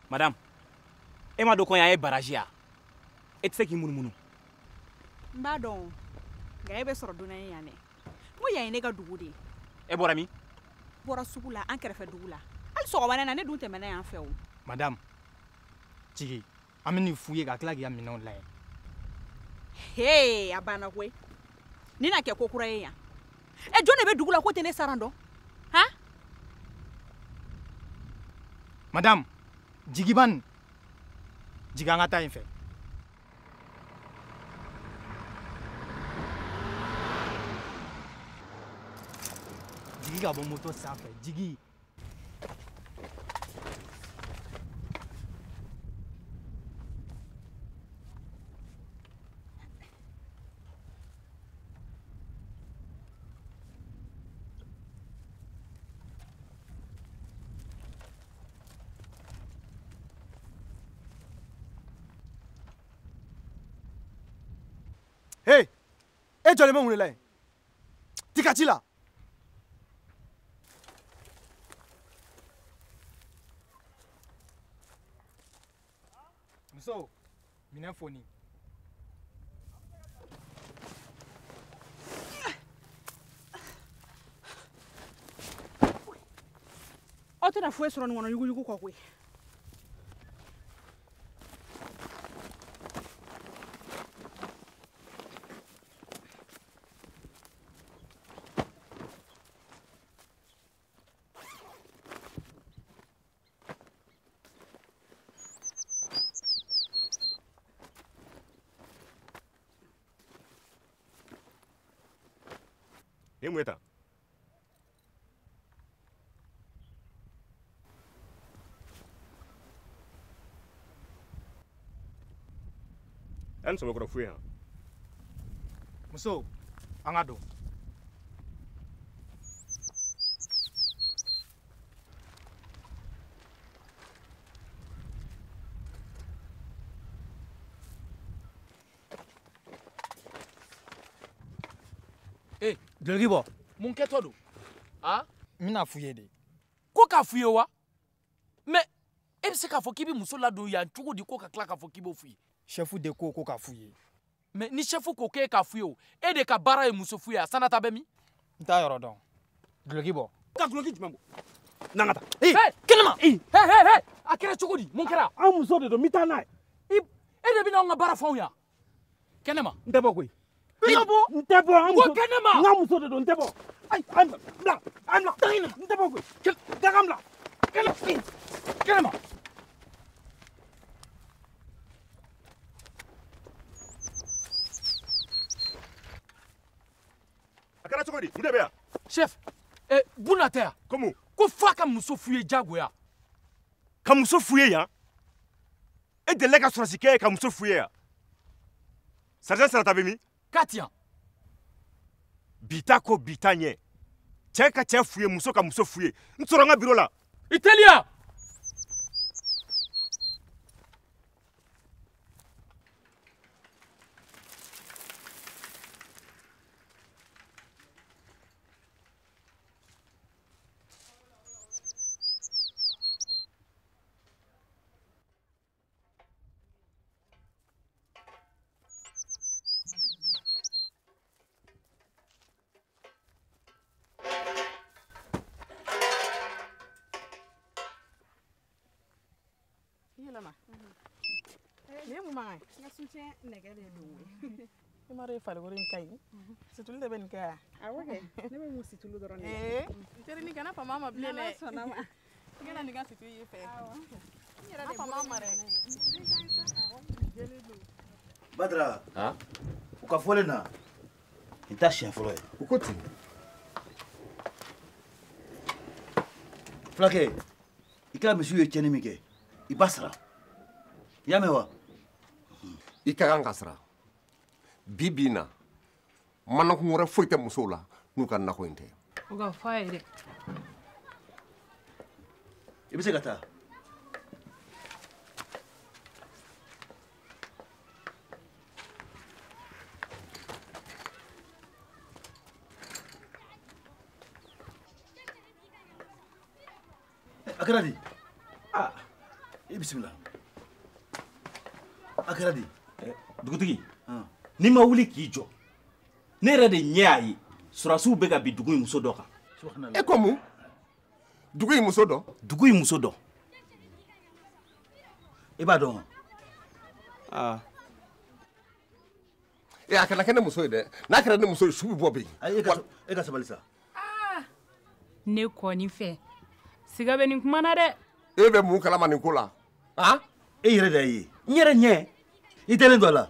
Madame, e ma dɔn ko yan ye barrage ya? E tɛ se k'i munumunu. N b'a dɔn, nka e bɛ sɔrɔ dunan ye yan dɛ. N ko yan ye ne ka dugu de ye. E bɔra min? Bɔra sugu la, an kɛrɛfɛ dugu la. Hali sɔgɔmada in na ne dun tɛmɛna yan fɛ o. Madame, jigin, an bɛ nin f'u ye ka tila k'i ka minɛnw lajɛ. Hee, a banna koyi. Nin na kɛ ko kura ye yan. Ɛ jɔn de bɛ dugu la k'o tɛ ne saran dɔn? Han? Madame, jigi bani. Jigin an ka taa yen fɛ. Jigi ka bɔ moto sanfɛ, jigi. Hey, e jɔlen bɛ mun de la yen? T'i ka ci la. Muso, minɛn foni. Aw tɛna foyi sɔrɔ nin kɔnɔ yuguyugu kɔ koyi. Nin mun ye tan? An sɔbɛkɔrɔ foyi yan. Muso, an ka don. Eh, duloki bɔ. Mun kɛtɔ don? Ah? N bɛna f'u ye de. Ko k'a f'u ye wa? Mais e bɛ se k'a fɔ k'i bɛ muso ladon yan cogo di ko ka tila k'a fɔ k'i b'o f'u ye? Chef de ko k'a f'u ye. Mais ni chef ko k'e k'a f'u ye o, e de ka baara ye muso f'u ye, a sanata bɛ min? N t'a yɔrɔ dɔn. Duloki bɔ. Ka duloki jumɛn bɔ? N'an ka taa. Hey, kɛnɛma! Hey, hey, hey! A kɛra cogo di? Mun kɛra? An muso de don, n bɛ taa n'a ye. E de bɛna anw ka baara fɔ anw yan. Kɛnɛma. N tɛ bɔ koyi. N tɛ bɔ an muso. Ko kɛnɛma! N ka muso de don, n tɛ bɔ. Ayi, an bila, an bila. N tɛ bɔ koyi. Daga bila. Kɛnɛma. A kɛra cogo di? Mun de bɛ yan? Chef, Buna tɛ yan. Komu? Ko f'a ka muso f'u ye diyagoya. Ka muso f'u ye yan? E delila ka sɔrɔsikɛ ye ka muso f'u ye yan? Sergent Sarata bɛ min? K'a ti yan. Bi ta ko bi ta ɲɛ. Cɛ ka cɛ f'u ye, muso ka muso f'u ye. N sɔrɔ n ka biro la. I teliya! Nin ye mun mankan ye? N ka soutien nɛgɛ de don koyi. I m'a dɔn e farikolo in ka ɲi. Situlu de bɛ nin kɛ yan. Awɔ kɛ, ne bɛ mun situlu dɔrɔn de la. Ee, n terinin kana fama a ma bilen dɛ. N'Ala sɔnna ma. I kana nin ka situlu y'i fɛ. Awɔ. N yɛrɛ de fama a ma dɛ. Badara. U ka fɔlen na, nin t'a siɲɛ fɔlɔ ye. U ko ten. Fulakɛ, i ka misiw ye tiɲɛni min kɛ, i b'a sara. I y'a mɛn wa? I ka kan ka sara. Bi bi in na, manakun wɛrɛ foyi tɛ musow la n'u ka nakɔ in tɛ. O ka fɔ a ye dɛ. I bɛ se ka taa. A kɛra di? I bisimila. A kɛra di? Dugutigi, n'i ma wuli k'i jɔ, ne yɛrɛ de ɲɛ y'a ye sɔrɔdasiw bɛ ka bin dugu in muso dɔ kan. E ko mun? Dugu in muso dɔ? Dugu in muso dɔ. I b'a dɔn wa? Aa. E a kana kɛ ne muso ye dɛ. N'a kɛra ne muso ye, su bɛ bɔ bi. Ayi, e ka sabali sa. Ne kɔni fɛ, siga bɛ nin kuma na dɛ. E bɛ mun kalama nin ko la? Han? E yɛrɛ de y'a ye. N yɛrɛ ɲɛ. I dalen don a la.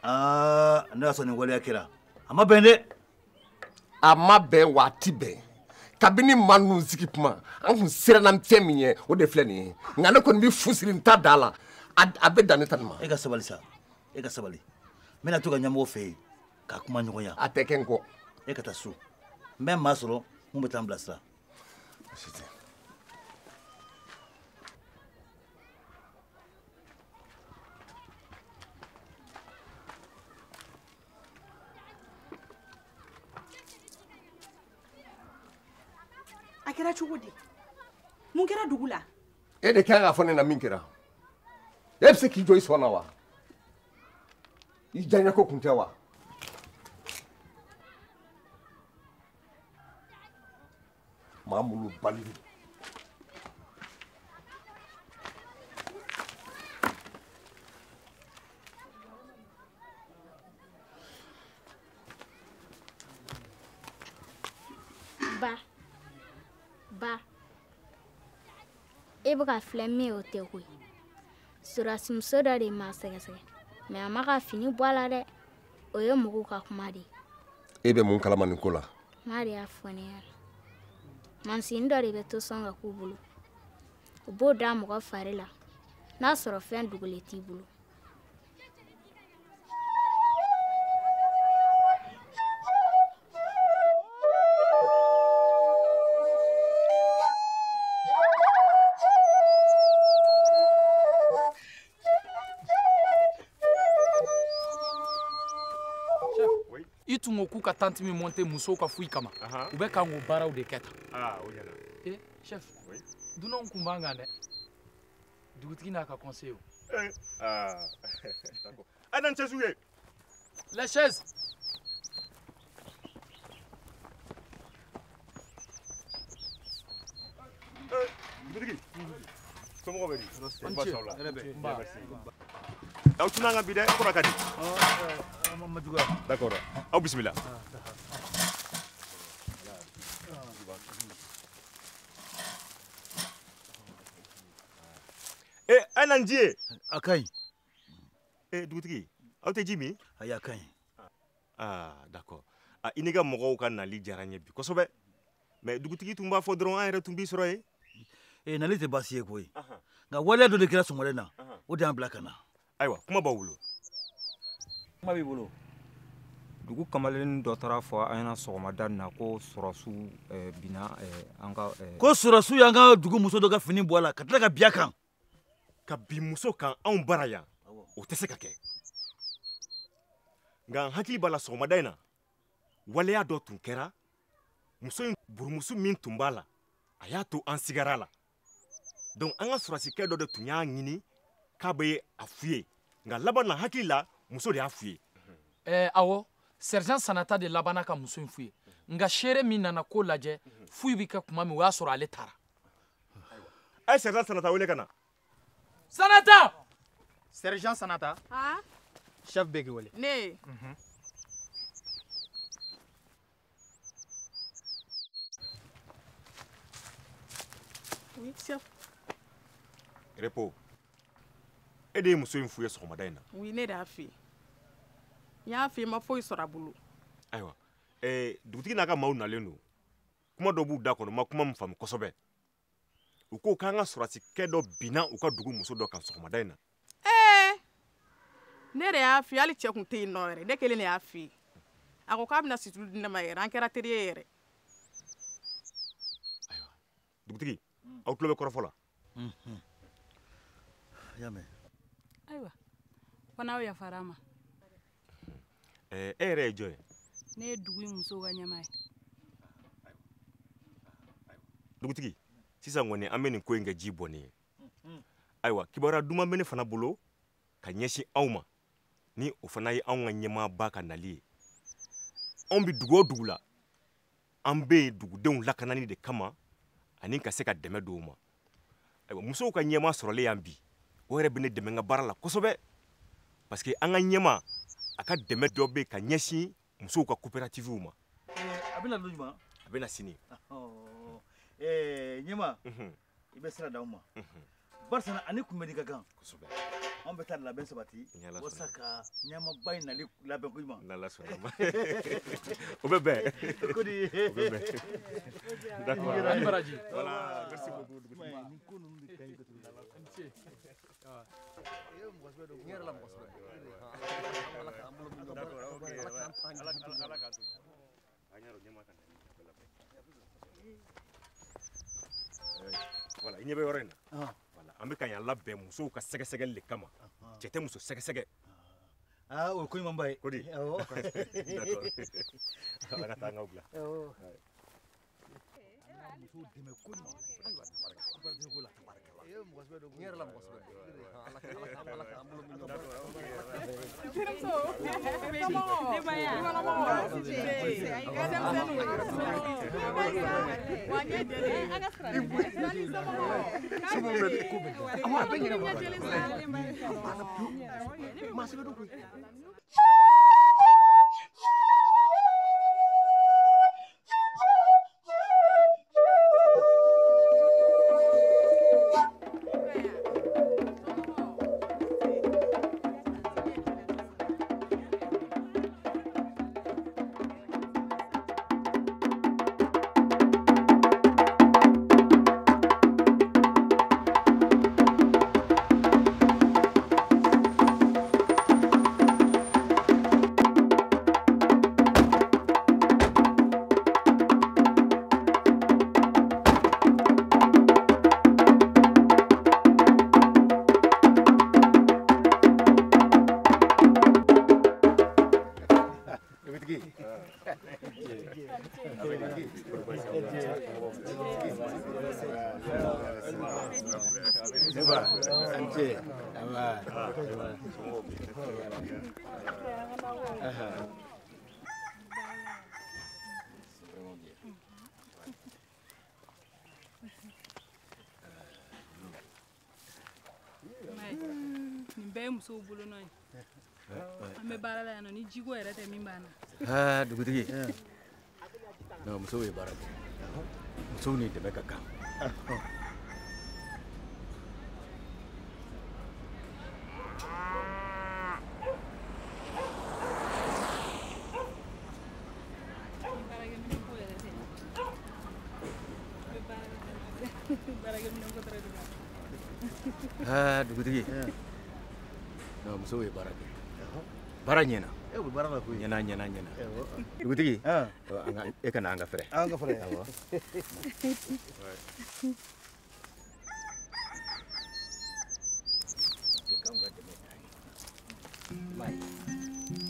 Aa, ne y'a sɔrɔ nin waleya kɛra. A ma bɛn dɛ. A ma bɛn wa a ti bɛn. Kabini maa ninnu sigi kuma, an kun siranna fɛn min ye, o de filɛ nin ye. Nka ne kɔni bɛ fu siri n ta da la. A bɛ dan ne ta nin ma. E ka sabali sa. E ka sabali. N bɛna to ka ɲɛmɔgɔ fɛ yen k'a kuma ɲɔgɔnya. A tɛ kɛ n kɔ. E ka taa so. N bɛ maa sɔrɔ mun bɛ taa n bilasira. Baasi tɛ. A kɛra cogo di? Mun kɛra dugu la? E de kan k'a fɔ ne na min kɛra. E bɛ se k'i jɔ i sɔn na wa? I diyaɲɛko kun tɛ wa? Maa minnu bali. Ba, ba, e bɛ ka filɛ min ye o tɛ koyi. Sɔrɔdasimuso dɔ de m'a sɛgɛsɛgɛ, mɛ a ma ka fini bɔ a la dɛ. O ye mɔgɔw ka kuma de ye. E bɛ mun kalama nin ko la? Maa de y'a fɔ ne ɲɛna. Mansin dɔ de bɛ to sɔn ka k'u bolo. U b'o da mɔgɔ fari la n'a sɔrɔ fɛn dogolen t'i bolo. I tun ko k'u ka tante min monter musow ka foyi kama, u bɛ kan k'o baaraw de kɛ tan. O ɲɛna. Eh, chef, dunanw kun b'an kan dɛ. Dugutigi n'a ka conseil. D'accord. A na ni chaise ye. Les chaises. Dugutigi, somɔgɔw bɛ di? Baasi t'aw la? Merci. Aw tun an kan bi dɛ, kɔrɔ ka di. D'accord. Aw bisimila. Eh, a na ni ji ye. A ka ɲi. Eh, dugutigi, aw tɛ ji min? Ayi, a ka ɲi. Ah, d'accord. Ah, i n'i ka mɔgɔw ka nali diyara n ye bi kosɛbɛ. Mais dugutigi tun b'a fɔ dɔrɔn an yɛrɛ tun b'i sɔrɔ yen. Eh, nali tɛ baasi ye koyi. Nka waleya dɔ de kɛra sɔgɔmada in na, o de y'an bila ka na. Ayiwa, kuma b'aw bolo. Kuma b'i bolo. Dugu kamalennin dɔ taara fɔ an ɲɛna sɔgɔmada in na ko sɔrɔdasiw binna an ka. Ko sɔrɔdasiw y'an ka dugu muso dɔ ka fini bɔ a la ka tila ka bin a kan. Ka bin muso kan anw bara yan, o tɛ se ka kɛ. Nka n hakili b'a la sɔgɔmada in na, waleya dɔ tun kɛra, muso in burumuso min tun b'a la, a y'a to an sigara la. Donc an ka sɔrɔdasikɛ dɔ de tun y'a ɲini k'a bɛ a f'u ye, nka laban na hakili la muso de y'a f'u ye. Awɔ, sergent Sanata de labanna ka muso in f'u ye. Nka seere min nana ko lajɛ, foyi bɛ kɛ kuma min, o y'a sɔrɔ ale taara. A ye sergent Sanata wele ka na. Sanata! Sergent Sanata. Ah? Chef bɛ k'i wele. Ne. Oui, chef. Repos. E de ye muso in f'u ye sɔgɔmada in na. Oui, ne de y'a f'i ye. N y'a f'i ye, n ma foyi sɔrɔ a bolo. Ayiwa, dugutigi n'a ka maaw nalen don. Kuma dɔ b'u da kɔnɔ, n ma kuma min faamu kosɛbɛ. U ko k'an ka sɔrɔdasikɛ dɔ binna u ka dugu muso dɔ kan sɔgɔmada in na. Ne de y'a f'i ye, hali cɛ kun tɛ yen nɔ yɛrɛ, ne kelen de y'a f'i ye. A ko k'a bɛna situlu di ne ma yɛrɛ, an kɛra teri ye yɛrɛ. Ayiwa, dugutigi, aw tulo bɛ kɔrɔfɔ la. Y'a mɛn. Ayiwa, fo n'aw yafara a ma. E yɛrɛ ye jɔn ye? Ne ye dugu in musow ka ɲɛmaa ye. Dugutigi, sisan kɔni an bɛ nin ko in kɛ ji bɔnnen ye. Ayiwa, kibaruya duman bɛ ne fana bolo ka ɲɛsin aw ma, ni o fana ye anw ka ɲɛmaaba ka nali ye. Anw bɛ dugu o dugu la, an bɛ yen dugudenw lakanani de kama ani ka se ka dɛmɛ don u ma. Ayiwa, musow ka ɲɛmaa sɔrɔlen yan bi, o yɛrɛ bɛ ne dɛmɛ n ka baara la kosɛbɛ, parce que an ka ɲɛmaa a ka dɛmɛ dɔ bɛ yen ka ɲɛsin musow ka coopératives ma. A bɛna don jumɛn? A bɛna sini. Ɲɛmaa, i bɛ sira d'anw ma. Barisa ani kunbɛnni ka kan. Kosɛbɛ. Anw bɛ taa labɛn sabati walasa ka ɲɛmaaba in nali labɛn ko ɲuman. N'Ala sɔnna ma. O bɛ bɛn. Ko di? O bɛ bɛn. D'accord. Ani baraji. Voilà, merci beaucoup dugutigi. Nin ko ninnu de ka ɲi kojugu. Ani ce. N yɛrɛ la mɔgɔ sɛbɛ. D'accord, ok. Ala k'an to. An y'a dɔn ɲɛmaa ka nali a bɛ labɛn. Voilà, i ɲɛ bɛ yɔrɔ in na. Voilà, an bɛ ka yan labɛn musow ka sɛgɛsɛgɛli de kama. Cɛ tɛ muso sɛgɛsɛgɛ. Aa, o ye ko ɲumanba ye. Ko di? Awɔ. D'accord. Ala ka taa an k'aw bila. Awɔ. Musow dɛmɛ ko ɲuman. Ayiwa, tabarikala. Ko la. N yɛrɛ la mɔgɔ sɛbɛ. Ala k'an bolo min ɲɔgɔn. Terimuso. Denbaya. Wa ɲɛ jɛlen. An ka sira. A bɛ ɲɛnabɔ. Maa sɛbɛ don koyi. Nin bɛɛ ye musow bolonɔ ye. An bɛ baara la yan nɔ, ni jiko yɛrɛ tɛ min b'an na. Aa, dugutigi. Non, musow ye baara kɛ. Musow ni dɛmɛ ka kan. Baarakɛminɛnko yɛrɛ tɛ. An bɛ baara la baarakɛminɛnko dɔrɔn de b'an na. Aa, dugutigi. Non, musow ye baara kɛ. Baara ɲɛna. E bɛ baara la koyi. Ɲɛna ɲɛna ɲɛna. Dugutigi, e ka na an ka fɛrɛ. An ka fɛrɛ. Awɔ. K'anw ka dɛmɛ t'an ye. I m'a ye,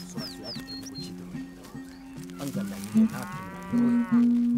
sɔrɔdasiya tɛ mɔgɔ ci dɔrɔn ye. An ka laɲini ye n'a tɛmɛna yɔrɔ o yɔrɔ.